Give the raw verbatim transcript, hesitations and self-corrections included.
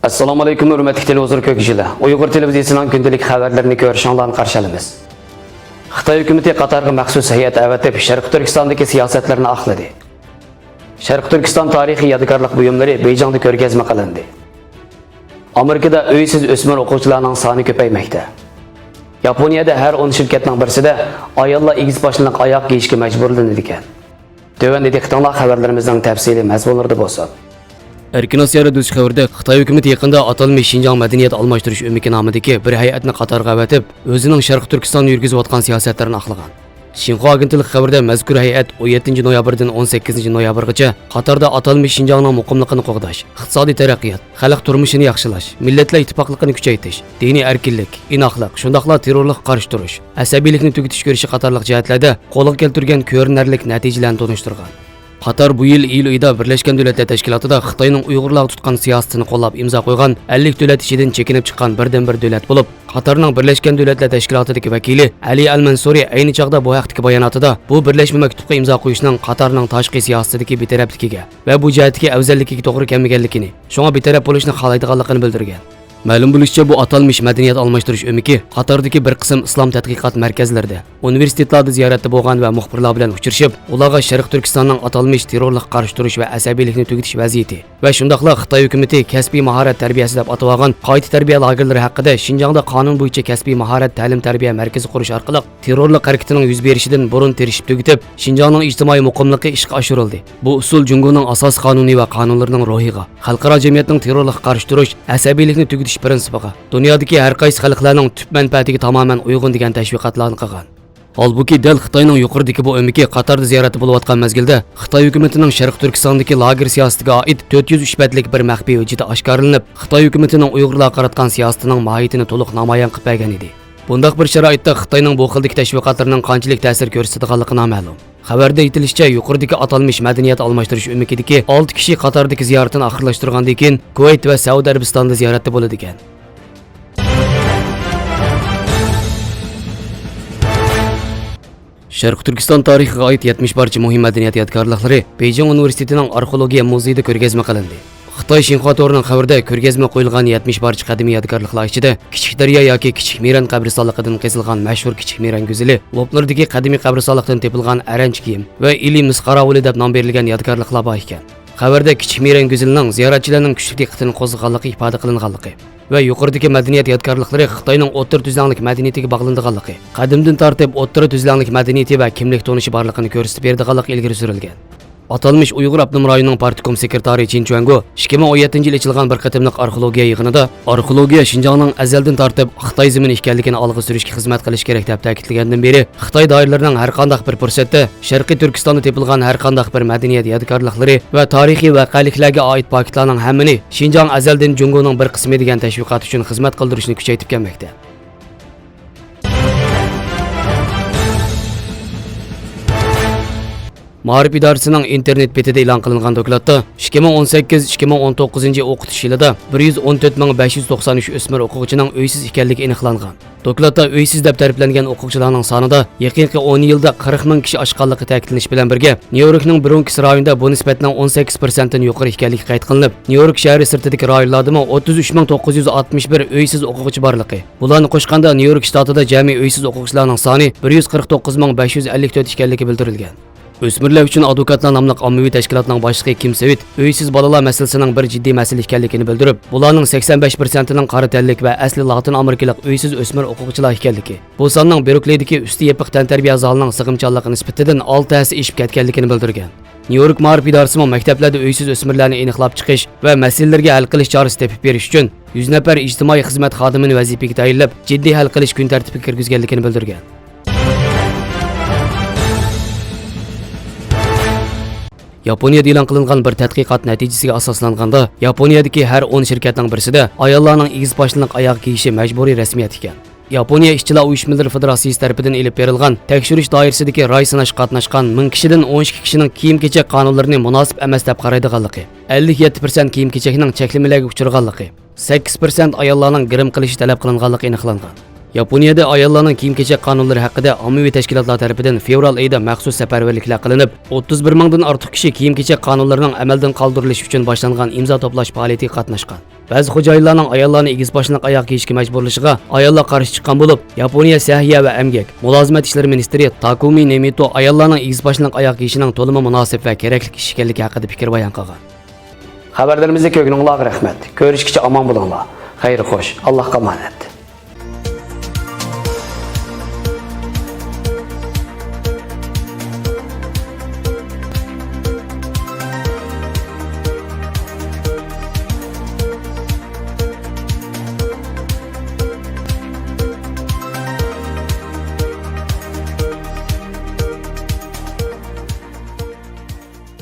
ئەسسالامۇ ئەلەيكۇم، ھۆرمەتلىك تېلېۋىزور كۆرگۈچىلەر. ئۇيغۇر تېلېۋىزىيىسىنىڭ كۈندىلىك خەۋەرلىرىنى كۆرۈشۈڭلارنى قارشى ئالىمىز. خىتاي ھۆكۈمىتى قاتارغا مەخسۇس ھەيئەت ئەۋەتىپ، شەرقىي تۈركىستاندىكى سىياسەتلەرنى ئاقلىدى. شەرقىي تۈركىستان تارىخىي يادىكارلىق بۇيۇملىرى بېيجىڭدا كۆرگەزمە قىلىندى. ئامېرىكىدا ئۆيسىز ئۆسمۈر ئوقۇغۇچىلارنىڭ سانى كۆپەيمەكتە. ياپونىيەدە ھەر ئون شىركەتنىڭ بىرسىدە ئاياللار ئېگىز پاشنىلىق ئاياغ كىيىشكە مەجبۇرلىنىدىكەن. تۆۋەندە دىققىتىڭلار خەۋەرلىرىمىزنىڭ تەپسىلىي مەزمۇنلىرىدا بولسۇن. ئەركىن ئاسىيا رادىيوسى خەۋىرىدە، خىتاي ھۆكۈمىتى يېقىندا ئاتالمىش شىنجاڭ مەدەنىيەت ئالماشتۇرۇش ئۆمىكى نامىدىكى بىر ھەيئەتنى قاتارغا ئەۋەتىپ، ئۆزىنىڭ شەرقىي تۈركىستاندا يۈرگۈزۈۋاتقان سىياسەتلىرىنى ئاقلىغان. شىنخۇا ئاگېنتلىقى خەۋىرىدە، مەزكۇر ھەيئەت ئون يەتتىنچى نويابىردىن ئون سەككىزىنچى نويابىرغىچە قاتاردا ئاتالمىش شىنجاڭنىڭ مۇقىملىقىنى قوغداش، ئىقتىسادىي تەرەققىيات، خەلق تۇرمۇشىنى ياخشىلاش، مىللەتلەر ئىتتىپاقلىقىنى كۈچەيتىش، دىنىي ئەركىنلىك، ئىناقلىق، شۇنداقلا تېررورلۇققا قارشى تۇرۇش، ئەسەبىيلىكنى تۈگىتىش كۈرىشى قاتارلىق جەھەتلەردە قولغا كەلتۈرگەن كۆرۈنەرلىك نەتىجىلەرنى تونۇشتۇرغان. قاتار بۇ يىل ئىيۇل ئايىدا بىرلەشكەن دۆلەتلەر تەشكىلاتىدا خىتاينىڭ ئۇيغۇرلارغا تۇتقان سىياسىتىنى قوللاپ ئىمزا قويغان ئەللىك دۆلەت ئىچىدىن چېكىنىپ چىققان بىردىنبىر دۆلەت بولۇپ، قاتارنىڭ بىرلەشكەن دۆلەتلەر تەشكىلاتىدىكى ۋەكىلى ئەلى ئەل مەنسۇرى ئەينى چاغدا بۇ ھەقتىكى باياناتىدا، بۇ بىرلەشمە مەكتۇپقا ئىمزا قويۇشنىڭ قاتارنىڭ تاشقى سىياسىتىدىكى بىتەرەپلىكىگە ۋە بۇ جەھەتتىكى ئەۋزەللىكىگە توغرا كەلمىگەنلىكىنى، شۇڭا بىتەرەپ بولۇشنى خالايدىغانلىقىنى بىلدۈرگەن. مەلۇم بولۇشىچە، بۇ ئاتالمىش مەدەنىيەت ئالماشتۇرۇش ئۆمىكى قاتاردىكى بىر قىسىم ئىسلام تەتقىقات مەركەزلىرىدە، ئۇنىۋېرسىتېتلاردا زىيارەتتە بولغان ۋە مۇخبىرلار بىلەن ئۇچرىشىپ، ئۇلارغا شەرقىي تۈركىستاننىڭ ئاتالمىش تېررورلۇققا قارشى تۇرۇش ۋە ئەسەبىيلىكنى تۈگىتىش ۋەزىيىتى ۋە شۇنداقلا خىتاي ھۆكۈمىتى كەسپىي ماھارەت تەربىيەسى دەپ ئاتىۋالغان قايتا تەربىيە لاگېرلىرى ھەققىدە شىنجاڭدا قانۇن بويىچە كەسپىي ماھارەت تەلىم-تەربىيە مەركىزى قۇرۇش ئارقىلىق تېررورلۇق ھەرىكىتىنىڭ يۈز بېرىشىدىن بۇرۇن تىرىشىپ تۈگىتىپ، شىنجاڭنىڭ ئىجتىمائىي مۇقىملىقى ئىشقا ئاشۇرۇلدى. بۇ ئۇسۇل جۇڭگونىڭ ئاساسىي قانۇنى ۋە قانۇنلىرىنىڭ روھىغا، خەلقئارا جەمئىيەتنىڭ تېررورلۇققا قارشى تۇرۇش، ئەسەبىيلىكنى تۈگىتىش پىرىنسىپىغا، دۇنيادىكى ھەر قايسى خەلقلەرنىڭ تۈپ مەنپەئەتىگە تامامەن ئۇيغۇن دېگەن تەشۋىقاتلارنى قىلغان. ھالبۇكى، دەل خىتاينىڭ يۇقىرىدىكى بۇ ئۆمىكى قاتاردا زىيارەتتە بولۇۋاتقان مەزگىلدە، خىتاي ھۆكۈمىتىنىڭ شەرقىي تۈركىستاندىكى لاگېر سىياسىتىگە ئائىت تۆت يۈز ئۈچ بەتلىك بىر مەخپىي ھۆججىتى ئاشكارىلىنىپ، خىتاي ھۆكۈمىتىنىڭ ئۇيغۇرلارغا قاراتقان سىياسىتىنىڭ ماھىيىتىنى تولۇق نامايان قىلىپ بەرگەن ئىدى. بۇنداق بىر شارائىتتا خىتاينىڭ بۇ خىلدىكى تەشۋىقاتلىرىنىڭ قانچىلىك تەسىر كۆرسىتىدىغانلىقى نامەلۇم. خەۋەردە ئېيتىلىشىچە، يۇقىرىدىكى ئاتالمىش مەدەنىيەت ئالماشتۇرۇش ئۆمىكىدىكى ئالتە كىشى قاتاردىكى زىيارىتىنى ئاخىرلاشتۇرغاندىن كېيىن، كۇۋەيت ۋە سەئۇدى ئەرەبىستاندا زىيارەتتە بولىدىكەن. شەرقىي تۈركىستان تارىخىغا ئائىت يەتمىش پارچە مۇھىم مەدەنىيەت يادىكارلىقلىرى بېيجىڭ ئۇنىۋېرسىتېتىنىڭ ئارخېئولوگىيە مۇزېيىدا كۆرگەزمە قىلىندى. خىتاي شىنخۇا تورىنىڭ خەۋىرىدە، كۆرگەزمە قويۇلغان يەتمىش پارچە قەدىمىي يادىكارلىقلار ئىچىدە كىچىك دەريا ياكى كىچىك مىرەن قەبرىستانلىقىدىن قېزىلغان مەشھۇر كىچىك مىرەن گۈزىلى، لوپنۇردىكى قەدىمىي قەبرىستانلىقتىن تېپىلغان ئەرەنچ كىيىم ۋە ئىلى مىس قاراۋۇلى دەپ نام بېرىلگەن يادىكارلىقلار بار ئىكەن. خەۋەردە كىچىك مىرەن گۈزىلىنىڭ زىيارەتچىلەرنىڭ كۈچلۈك دىققىتىنى قوزغىغانلىقى ئىپادە قىلىنغانلىقى ۋە يۇقىرىدىكى مەدەنىيەت يادىكارلىقلىرى خىتاينىڭ ئوتتۇرا تۈزلەڭلىك مەدەنىيىتىگە باغلىنىدىغانلىقى، قەدىمدىن تارتىپ ئوتتۇرا تۈزلەڭلىك مەدەنىيىتى ۋە كىملىك تونۇشى بارلىقىنى كۆرسىتىپ بېرىدىغانلىقى ئىلگىرى سۈرۈلگەن. ئاتالمىش ئۇيغۇر ئاپتونوم رايونىنىڭ پارتكوم سېكرېتارى چىن چۈەنگو ئىككى مىڭ ئون يەتتىنچى يىل ئېچىلغان بىر قېتىملىق ئارخېئولوگىيە يىغىنىدا، ئارخېئولوگىيە شىنجاڭنىڭ ئەزەلدىن تارتىپ خىتاي زېمىنى ئىكەنلىكىنى ئالغا سۈرۈشكە خىزمەت قىلىشى كېرەك، دەپ تەكىتلىگەندىن بېرى، خىتاي دائىرىلىرىنىڭ ھەرقانداق بىر پۇرسەتتە شەرقىي تۈركىستاندا تېپىلغان ھەرقانداق بىر مەدەنىيەت يادىكارلىقلىرى ۋە تارىخىي ۋەقەلىكلەرگە ئائىت پاكىتلارنىڭ ھەممىنى شىنجاڭ ئەزەلدىن جۇڭگونىڭ بىر قىسمى دېگەن تەشۋىقات ئۈچۈن خىزمەت قىلدۇرۇشنى كۈچەيتىپ كەلمەكتە. مائارىپ ئىدارىسىنىڭ ئىنتېرنېت بېتىدە ئېلان قىلىنغان دوكلاتتا، ئىككى مىڭ ئون سەككىز، ئىككى مىڭ ئون توققۇزىنچى ئوقۇتۇش يىلىدا بىر يۈز ئون تۆت مىڭ بەش يۈز توقسان ئۈچ ئۆسمۈر ئوقۇغۇچىنىڭ ئۆيسىز ئىكەنلىكى ئېنىقلانغان. دوكلاتتا ئۆيسىز دەپ تەرىپلەنگەن ئوقۇغۇچىلارنىڭ سانىدا يېقىنقى ئون يىلدا قىرىق مىڭ كىشى ئاشقانلىقى تەكىتلىنىش بىلەن بىرگە، نيۇ يوركنىڭ برونكس رايونىدا بۇ نىسبەتنىڭ ئون سەككىز پىرسەنتتىن يۇقىرى ئىكەنلىكى قەيت قىلىنىپ، نيۇ يورك شەھىرى سىرتىدىكى رايونلاردىمۇ ئوتتۇز ئۈچ مىڭ توققۇز يۈز ئاتمىش بىر ئۆيسىز ئوقۇغۇچى بارلىقى، بۇلارنى قوشقاندا، نيۇ يورك شتاتىدا جەمئىي ئۆيسىز ئوقۇغۇچىلارنىڭ سانى بىر يۈز قىرىق توققۇز مىڭ بەش يۈز ئەللىك تۆت ئىكەنلىكى بىلدۈرۈلگەن. ئۆسمۈرلەر ئۈچۈن ئادۋوكاتلار ناملىق ئاممىۋى تەشكىلاتنىڭ باشلىقى كىم سېۋىت ئۆيسىز بالىلار مەسىلىسىنىڭ بىر جىددىي مەسىلە ئىكەنلىكىنى بىلدۈرۈپ، بۇلارنىڭ سەكسەن بەش پىرسەنتىنىڭ قارا تەنلىك ۋە ئەسلى لاتىن ئامېرىكىلىق ئۆيسىز ئۆسمۈر ئوقۇغۇچىلار ئىكەنلىكى، بۇ ساننىڭ بروكلىدىكى ئۈستى يېپىق تەنتەربىيە زالىنىڭ سىغىمچانلىقى نىسبىتىدىن ئالتە ھەسسە ئېشىپ كەتكەنلىكىنى بىلدۈرگەن. نيۇ يورك مائارىپ ئىدارىسىمۇ مەكتەپلەردە ئۆيسىز ئۆسمۈرلەرنى ئېنىقلاپ چىقىش ۋە مەسىلىلىرىگە ھەل قىلىش چارىسى تېپىپ بېرىش ئۈچۈن يۈز نەپەر ئىجتىمائىي خىزمەت خادىمىنى ۋەزىپىگە تەيىنلەپ، جىددىي ھەل قىلىش كۈن تەرتىپىگە كىرگۈزگەنلىكىنى بىلدۈرگەن. ياپونىيەدە ئېلان قىلىنغان بىر تەتقىقات نەتىجىسىگە ئاساسلانغاندا، ياپونىيەدىكى ھەر ئون شىركەتنىڭ بىرسىدە ئاياللارنىڭ ئېگىز پاشنىلىق ئاياغ كىيىشى مەجبۇرىي رەسمىيەت ئىكەن. ياپونىيە ئىشچىلار ئۇيۇشمىلىرى فېدېراتسىيىسى تەرىپىدىن ئېلىپ بېرىلغان تەكشۈرۈش دائىرىسىدىكى راي سىناشقا قاتناشقان مىڭ كىشىدىن ئون ئىككى كىشىنىڭ كىيىم-كېچەك قانۇنلىرىنى مۇناسىپ ئەمەس دەپ قارايدىغانلىقى، ئەللىك يەتتە پىرسەنت كىيىم-كېچەكنىڭ چەكلىمىلەرگە ئۇچرىغانلىقى، سەككىز پىرسەنت ئاياللارنىڭ گىرىم قىلىشى تەلەپ قىلىنغانلىقى ئېنىقلانغان. ياپونىيەدە ئاياللارنىڭ كىيىم-كېچەك قانۇنلىرى ھەققىدە ئاممىۋى تەشكىلاتلار تەرىپىدىن فېۋرال ئېيىدا مەخسۇس سەپەرۋەرلىكلەر قىلىنىپ، ئوتتۇز بىر مىڭدىن ئارتۇق كىشى كىيىم-كېچەك قانۇنلىرىنىڭ ئەمەلدىن قالدۇرۇلۇشى ئۈچۈن باشلانغان ئىمزا توپلاش پائالىيىتىگە قاتناشقان. بەزى خوجايىنلارنىڭ ئاياللارنى ئېگىز پاشنىلىق ئاياغ كىيىشكە مەجبۇرلىشىغا ئاياللار قارشى چىققان بولۇپ، ياپونىيە سەھىيە ۋە ئەمگەك، مۇلازىمەت ئىشلىرى مىنىستىرى تاكۇمى نېمىتو ئاياللارنىڭ ئېگىز پاشنىلىق ئاياغ كىيىشىنىڭ تولىمۇ مۇناسىپ ۋە كېرەكلىك ئىش ئىكەنلىكى ھەققىدە پىكىر بايان قىلغان. خەۋەرلىرىمىزنى كۆرگىنىڭلارغا رەھمەت. كۆرۈشكىچە ئامان بولۇڭلار. خەير خوش. ئاللاھقا ئامانەت.